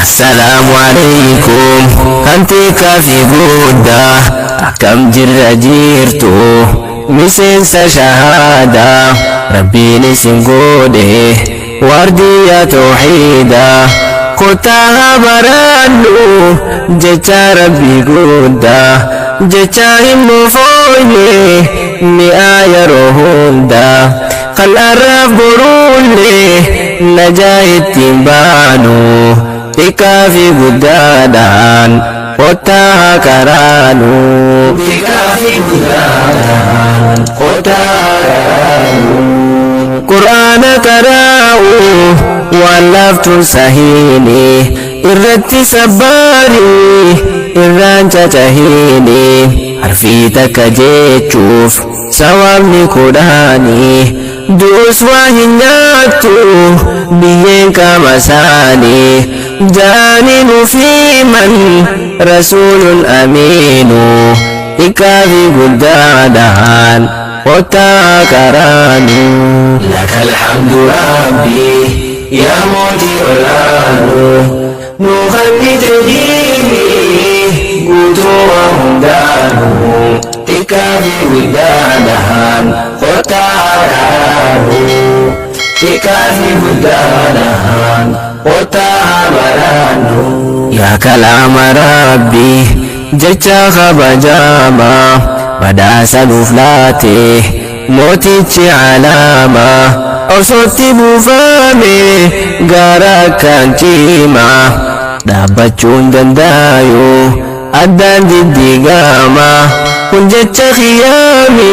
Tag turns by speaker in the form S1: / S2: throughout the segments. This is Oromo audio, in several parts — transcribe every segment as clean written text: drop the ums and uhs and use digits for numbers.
S1: Assalaamu alaikum kan xiqqaa fi guddaa akkam jirra jirtu miseensa shahaadaa rabbiin isin godhe waardiyyaa tawhiidaa kottaa haa barannu jecha rabbii guddaa jecha hin mofoyne mi'aa yeroo hundaa kan arraaf boruullee najaa ittiin baanu xiqqaa fi guddaadhaan kottaa haa qaraanu. Xiqqaa fi guddaadhaan kottaa haa qaraanu. Qur'aana qaraa'u waan laaftuun sahiini irratti sabbaari irraan cacahiini harfii takka jechuuf sawaabni kudhaani du'us waa hin nyaattu biyyeen qaama isaanii ja'anii nuuf himan rasuulun amiinu xiqqaa fi guddaadhaan kottaa qaraanu. Lakal hamdu rabbi yaa mootii olaanu nuu kennite diinii guutuu waa hundaanu xiqqaa fi guddaadhaan kottaa qaraanu. Xiqqaa fi guddaadhaan kottaa baraannu. Yaa kalaama rabbii jecha kabajamaa badhaasa nuuf laate mootichi alaamaa osootti buufame gaara akkaan cimaa dhaabbachuun dandaayu addaan diddiigama kun jecha khiyaami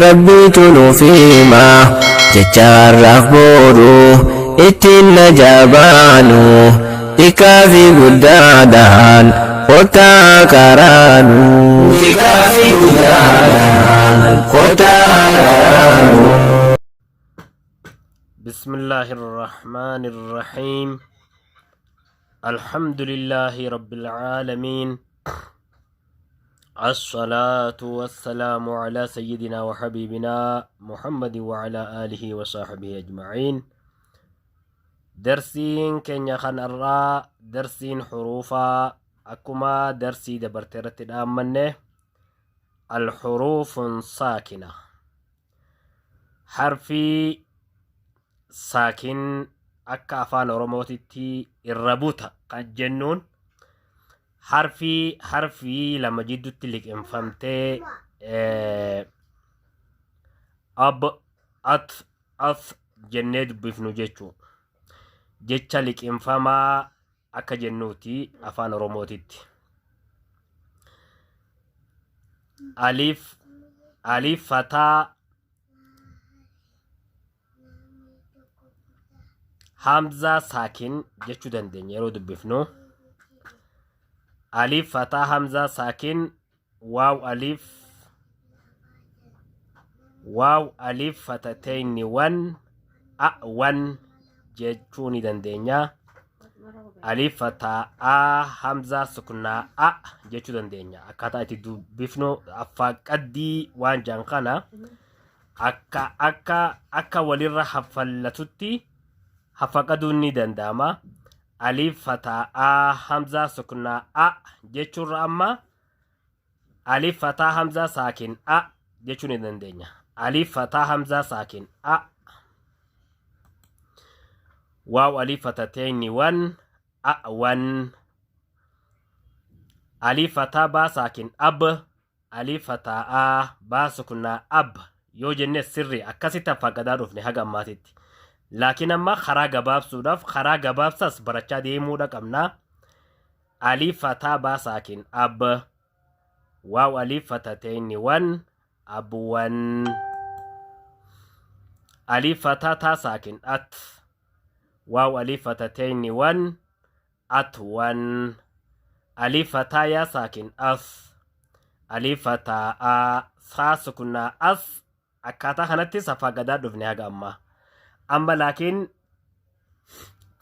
S1: rabbiitu nuuf hima jecha har'aaf boru ittiin najaabaanu xiqqaa fi guddaadhaan kottaa qaraanu. Xiqqaa fi guddaadhaan kottaa qaraanu.
S2: بسم الله الرحمن الرحيم الحمد لله رب العالمين الصلاة والسلام على سيدنا وحبيبنا محمد وعلى آله وصحبه أجمعين Darsiin keenya kan har'aa darsiin huruufaa akkuma darsii dabarte irratti dhaammanne alhuruufun saakina harfii saakin akka afaan oromootitti irra buta kan jennuun harfii harfii lama jiddutti liqimfamtee ab at as jennee dubbifnu jechuu. Jecha liqimfamaa akka jennuuti afaan Oromootitti. Alif alif fataa hamzaa saakin jechuu dandeenya yeroo dubbifnu. Alif fataa hamzaa saakin waaw alif waaw alif fatateyni wan a wan jechuu ni dandeenya. Alif fataa a hamzaa suknaa a jechuu dandeenya. Akkaataa itti dubbifnu affaa qaddii waan jaan kana akka akka akka walirra haffallatutti haffaqaduun ni danda'ama. Alif fataa a hamzaa suknaa a jechuurra amma Alif fataa hamzaa saakin a jechuu ni dandeenya. Alif fataa hamzaa saakin a. Waaw alif fatateyni wan a wan. Alif fataa baa saakin ab. Alif fataa a baa suknaa ab yoo jenne sirri akkasitti affaaqadaa dhufne haga ammaatitti. Laakiin amma karaa gabaabsuudhaaf karaa gabaabsas barachaa deemuudha qabna. Alif fataa baa saakin ab. Waaw alif fatateyni wan abwan. Alif fataa taa saakin at. Waaw alif fatateyni wan atwan. Alif fataa yaa saakin as. Alif fataa a saa sukunaa as Akkaataa kanatti safaa gadaa dhufne haga ammaa. Amma laakiin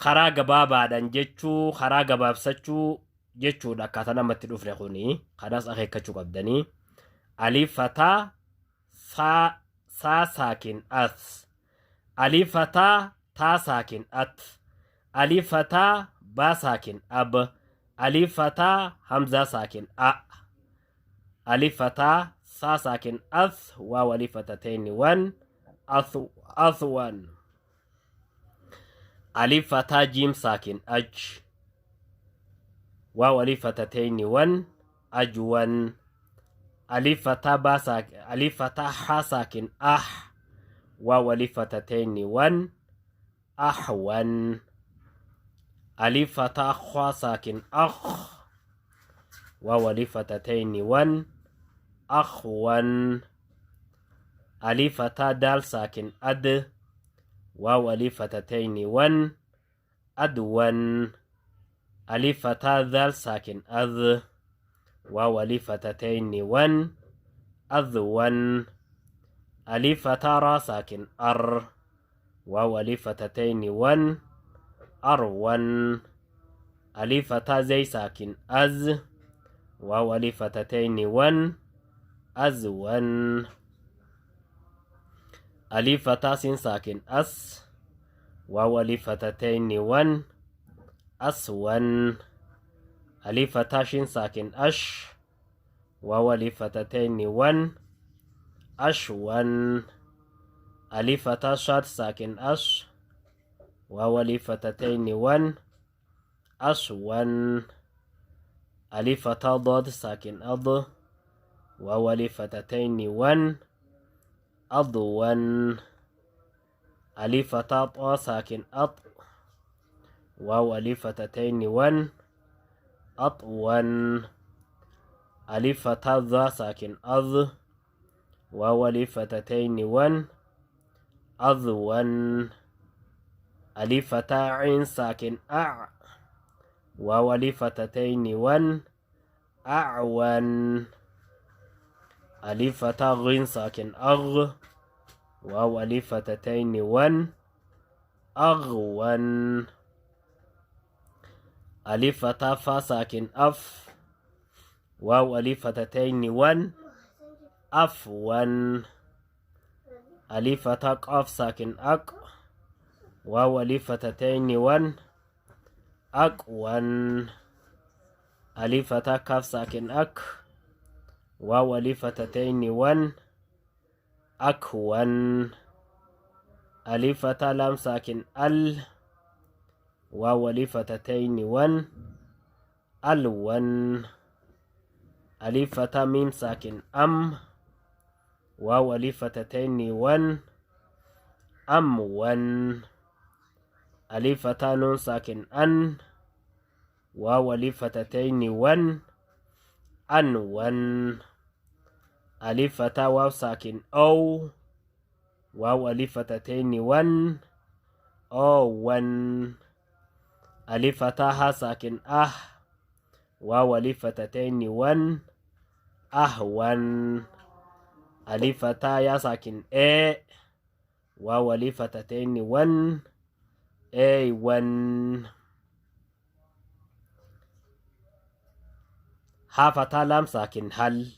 S2: karaa gabaabaadhaan jechuu karaa gabaabsachuu jechuudha akkaataan amma itti dhufne kuni kanas akeekkachuu qabdanii. Alif fataa saa saa saakin as. Alif fataa taa saakin at. Alif fataa Baa saakin ab. Alif fataa hamzaa saakin a. Alif fataa saa saakin as waaw alif fatatayni wan athwan. Alif fataa jiim saakin aj waaw alif fatatayni wan ajwan. Alif fataa baa saakin alif fataa haa saakin ah waaw alif fatatayni wan ahwan. Alif fataa khaa saakin akh waaw alif fatatayni wan akhwan. Alif fataa daal saakin ad waaw alif fatatayni wan adwan. Alif fataa daal saakin ad waaw alif fatatayni wan adwan. Alif fataa raa saakin ar waaw alif fatatayni wan arwan. Alif fataa zay saakin az waaw alif fatatayni wan azwan. Alif fataa sin saakin as waaw alif fatatayni wan aswan. Alif fataa shin saakin ash waaw alif fatatayni wan ashwan. Alif fataa shaad saakin ash waaw alif fatatayni wan aswan. Alif fataa daad saakin ad waaw alif fatatayni wan adwan. Alif fataa xaa saakin at waaw alif fatatayni wan atwan. Alif fataa dhaa saakin ad waaw alif fatatayni wan adwan. Alif fataa ciin saakin ac waaw alif fatatayni wan acwan. Alif fataa ghiin saakin agh waaw alif fatatayni wan aghwan. Alif fataa faa saakin af waaw alif fatatayni wan afwan. Alif fataa qaaf saakin aq waaw alif fatatayni wan aqwan. Alif fataa kaaf saakin ak waaw alif fatatayni wan akwan. Alif fataa laam saakin al waaw alif fatatayni wan alwan. Alif fataa miim saakin am waaw alif fatatayni wan amwan. Alif fataa nuun saakin an waaw alif fatatayni wan anwan. Alif fataa waaw saakin ow waaw alif fatatayni wan owan. Alif fataa haa saakin ah waaw alif fatatayni wan ahwan. Alif fataa yaa saakin ee waaw alif fatatayni wan eeywan. Haa fataa laam saakin hal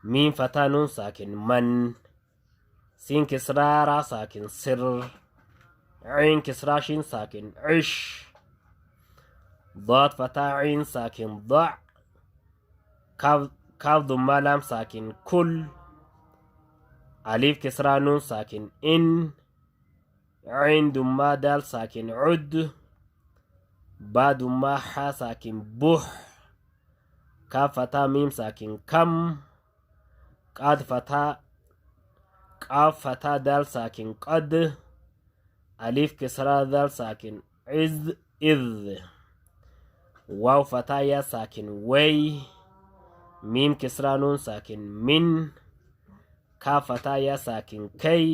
S2: miim fataa nuun saakin man siin kisraa raa saakin sir ciin kisraa shiin saakin cish daad fataa ciin saakin dac kaaf dummaa laam saakin kul alif kisraa nuun saakin in ciin dummaa daal saakin cud baa dummaa xaa saakin buh kaaf fataa miim saakin kam qaad fataa qaaf fataa daal saakin qad alif kisraa daal saakin iz id waaw fataa yaa saakin way miim kisraa nuun saakin min kaaf fataa yaa saakin kay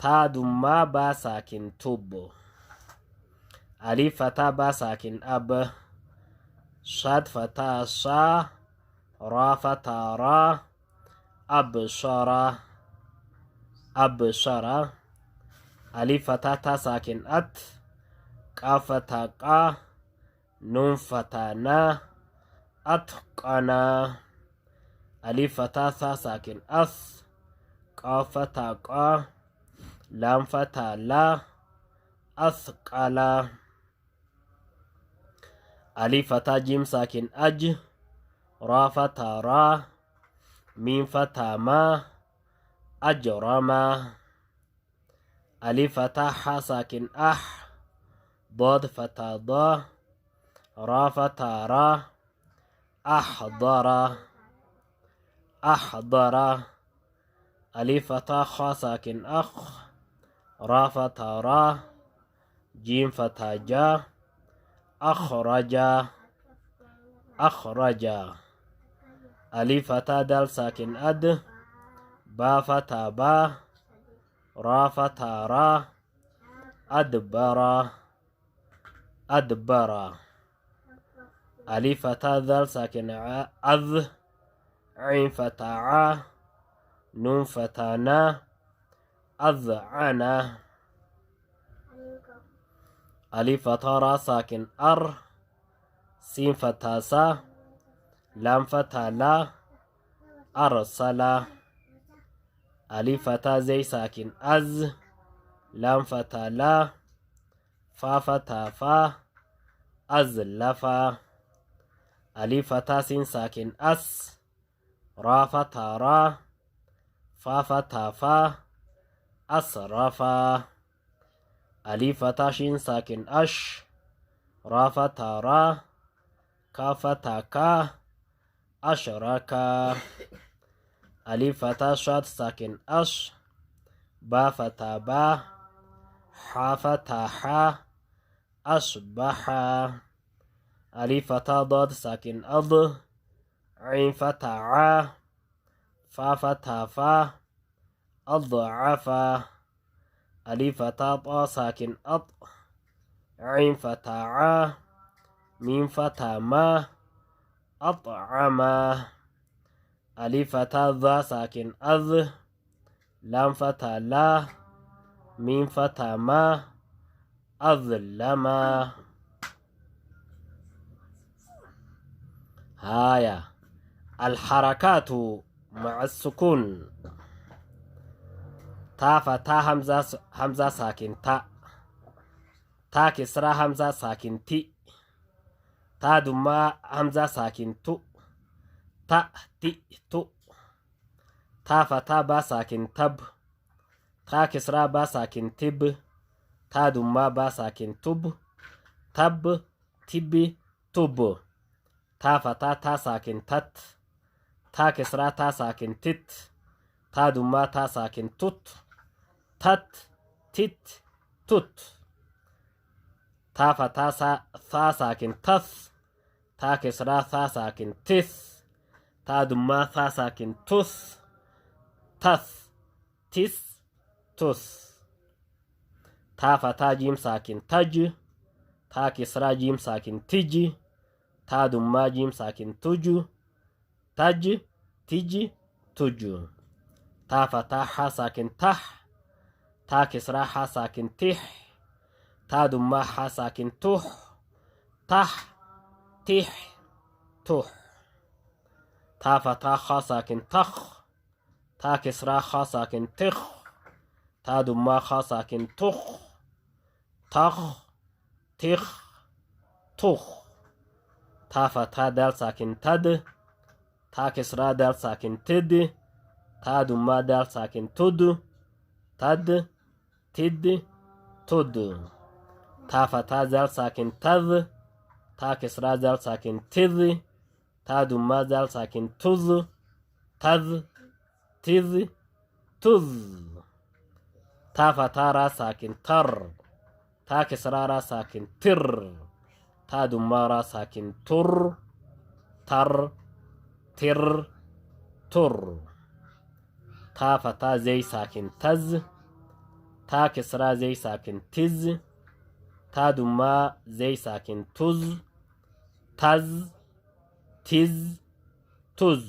S2: taa dummaa baa saakin tub alif fataa baa saakin ab shaad fataa shaa raa fataa raa abshara abshara. Alif fataa taa saakin at qaaf fataa qaa nuun fataa naa atqanaa. Alif fataa saa saakin as qaaf fataa qaa laam fataa laa asqalaa. Alif fataa jiim saakin aj, raa fataa raa, miim fataa maa, ajrama. Alif fataa ha saakin ah, ضاد fataa daa, raa fataa raa, ahdara, ahdara. Alif fataa kha saakin akh, raa fataa raa, jiim fataa jaa, akhraja, akhraja. Alif fataa daal saakin ad, baa fataa baa, raa fataa raa, adbara, adbara. Alif fataa daal saakin adh, ciin fataa caa, nuun fataa naa, adcana. Alif fataa raa saakin ar, siin fataa saa, laam fataa laa, arsala. Alif fataa zay saakin az, laam fataa laa, faa fataa faa, azlafa. Alif fataa siin saakin as, raa fataa raa, faa fataa faa, asrafa. Alif fataa shiin saakin ash, raa fataa raa, kaaf fataa kaa, ashraka. Alif fataa shaad saakin ash, baa fataa baa, xaa fataa xaa, asbaxa. Alif fataa daad saakin ad, ciin fataa caa, faa fataa faa, adcafa. Alif fataa xaa saakin ax, ciin fataa caa, miim fataa maa, axcama. Alif fataa dhaa saakin adh, laam fataa laa, miim fataa maa, adlama. Haya, alxarakaatu maca sukuun. Taa fataa hamzaa, hamzaa saakin ta, taa kisraa hamzaa saakin ti, taa dummaa hamzaa saakin tu, ta ti tu. Taa fataa baa saakin tab, taa kisraa baa saakin tib, taa dummaa baa saakin tub, tab tib tub. Taa fataa taa saakin tat, taa kisraa taa saakin tit, taa dummaa taa saakin tut, tat tit tut. Taa fataa thaa saakin tath, taa kisraa thaa saakin tith, taa dummaa thaa saakin tuth, tath tis tus. Taa fataa jiim saakin taj, taa kisraa jiim saakin tij, taa dummaa jiim saakin tuj, taj tij tuj. Taa fataa haa saakin tah, taa kisraa haa saakin tih, taa dummaa haa saakin tuh, tah tih tuh. Taa fataa haa saakin takh, taa kisraa haa saakin tikh, taa dummaa haa saakin tukh, takh tikh tukh. Taa fataa daal saakin tad, taa kisraa daal saakin tid, taa dummaa daal saakin tud, tad tid tud. Taa fataa zaal saakin tadh, taa kisraa zaal saakin tidh, taa dummaa zaal saakin tudh, tadh tidh tudh. Taa fataa raa saakin tar, taa kisraa raa saakin tir, taa dummaa raa saakin tur, tar tir tur. Taa fataa zey saakin taz, taa kisraa zey saakin tiz, taa dummaa zey saakin tuz, taz tiz tuz.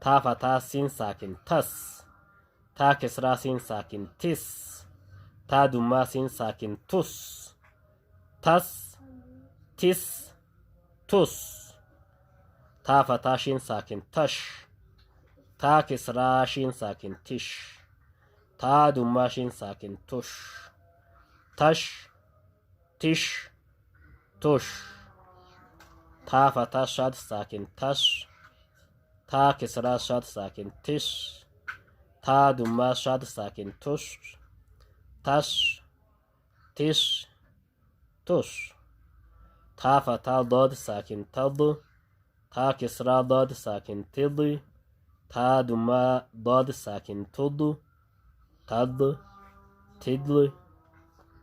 S2: Taa fataa siin saakin tas, taa kisraa siin saakin tis, taa dummaa siin saakin tus, tas tis tus. Taa fataa shiin saakin tash, taa kisraa shiin saakin tish, taa dummaa shiin saakin tush, tash tish tush. Taa fataa shaad saakin tash. Taa kisraa shaad saakin tish. Taa dummaa shaad saakin tush. Tash, tish, tush. Taa fataa dood saakin tad. Taa kisraa dood saakin tid. Taa dummaa dood saakin tud. Tad, tid,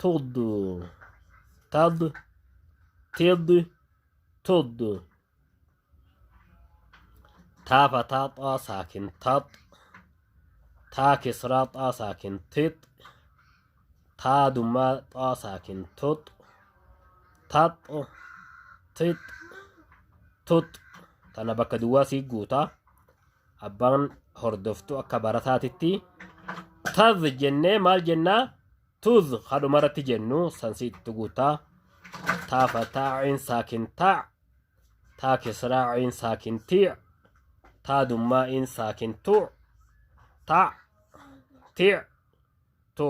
S2: tud. Tad, tid, tud. Taa fataa xaa saakin tax. Taa kisraa xaa saakin tix. Taa dummaa xaa saakin tux. Tax, tix, tux. Tana bakka duwwaa sii guutaa. Abbaan hordoftu akka barataatitti taz jennee maal jennaa? Tuz kadhumarratti jennu san si itti guutaa. Taa fataa ciin saakin taa. Taa kisraa ciin saakin tii. Taa dummaa iin saakin tuu. Ta, ti, tu.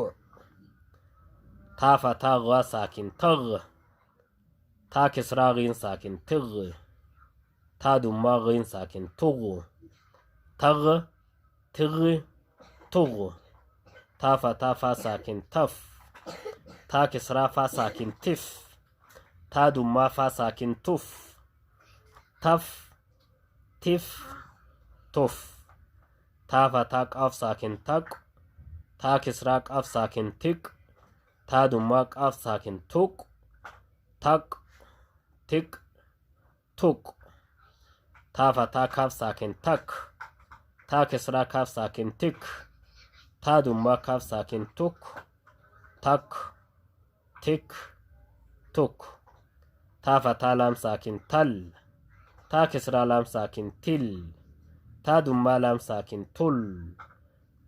S2: Taa fataa ghaa saakin tag. Taa kisraa ghiin saakin tig. Taa dummaa ghiin saakin tug. Tag, tig, tug. Taa fataa faa saakin taf. Taa kisraa faa saakin tif. Taa dummaa faa saakin tuf. Taf, tif, tuf. Taa fataa qaaf saakin taq. Taa kisraa qaaf saakin tiq. Taa dummaa qaaf saakin tuq. Taq, tiq, tuq. Taa fataa kaaf saakin tak. Taa kisraa kaaf saakin tik. Taa dummaa kaaf saakin tuk. Tak, tik, tuk. Taa fataa laam saakin tal. Taa kisraa laam saakin til. Taa dummaa laam saakin tul.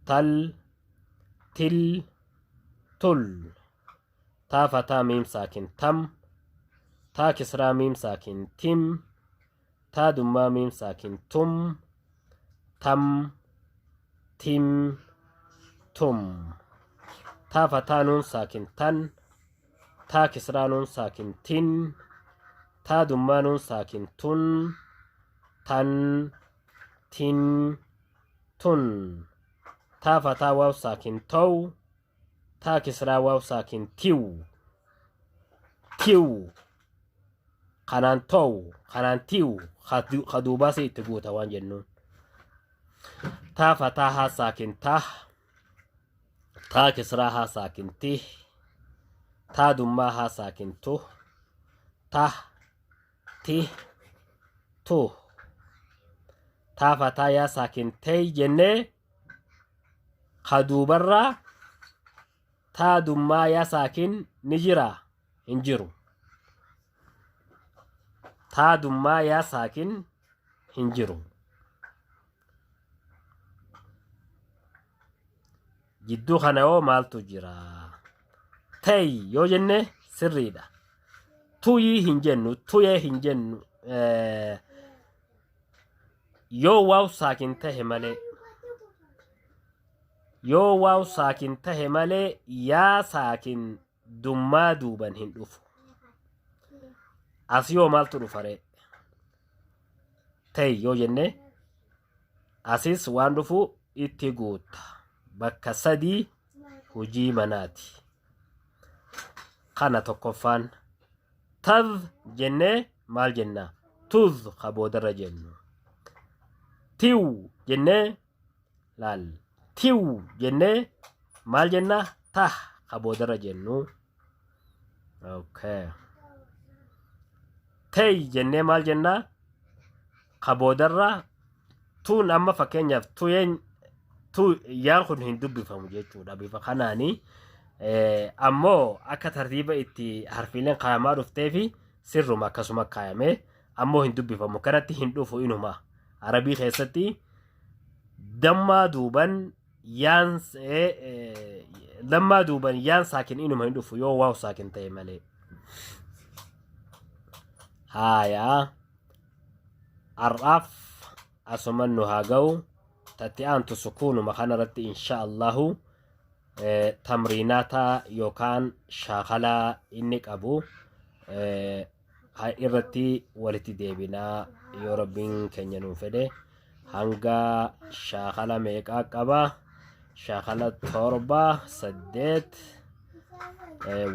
S2: Tal, til, tul. Taa fataa miim saakin tam. Taa kisraa miim saakin tim. Taa dummaa miim saakin tum. Tam, tim, tum. Taa fataa nuun saakin tan. Taa kisraa nuun saakin tin. Taa dummaa nuun saakin tun. Tan, tin, tun. Taa fataa waaw saakin tow. Taa kisraa waaw saakin tiw. Tiw. Kanaan tow, kanaan tiw, ka duubaa si itti guuta waan jennuun. Taa fataa haa saakin tah. Taa kisraa haa saakin tih. Taa dummaa haa saakin tuh. Tah, tih, tuh. Taa fataa yaa saakin tey jennee ka duubarraa taa dummaa yaa saakin ni jira hin jiru. Taa dummaa yaa saakin hin jiru. Jidduu kana hoo maaltu jira? Tey yoo jenne sirriidha. Tuyii hin jennu, tuyee hin jennu. Yoo waaw saakin tahe malee. Yoo waaw saakin tahe malee yaa saakin dummaa duuban hin dhufu. As yoo maaltu dhufa ree? Tey yoo jenne asis waan dhufu itti guutta. Bakka sadii hojii manaati. Kana tokkoffaan. Taz jennee maal jenna? Tuz ka boodarra jennu. Tiw jennee laal. Tiw jennee maal jenna? Tah ka boodarra jennu. Okay. Tey jennee maal jenna? Ka boodarra tuun amma fakkeenyaaf tuyeen tu yaan kun hin dubbifamu jechuudha bifa kanaani. Ammoo akka tartiiba itti harfiileen kaayamaa dhufteefi sirruma akkasuma kaayame ammoo hin dubbifamu kanatti hin dhufu inuma arabii keessatti dammaa duuban yaan dammaa duuban yaan saakin inuma hin dhufu yoo waaw saakin ta'e malee. Haaya har'aaf asuman nu haa ga'u tatti aantu sukuunuma kanarratti insha Allahu tamriinaata yookaan shaakalaa inni qabu. irratti walitti deebinaa yoo Rabbiin keenya nuu fedhe. Hanga shaakala meeqaa qaba? Shaakala 7, 8,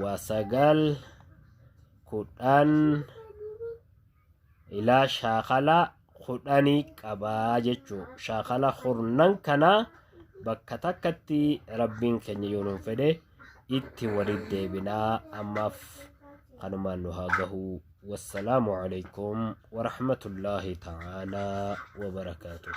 S2: waa 9, 10 ilaa shaakala 10 qabaa jechuu. Shaakala kurnan kana bakka takkatti Rabbiin keenya yoo nuun fedhe itti walitti deebinaa. Ammaaf kanumaan nu haa gahu. Wassalaamu alaikum warahmatullaahi ta'aalaa wabarakaatuh.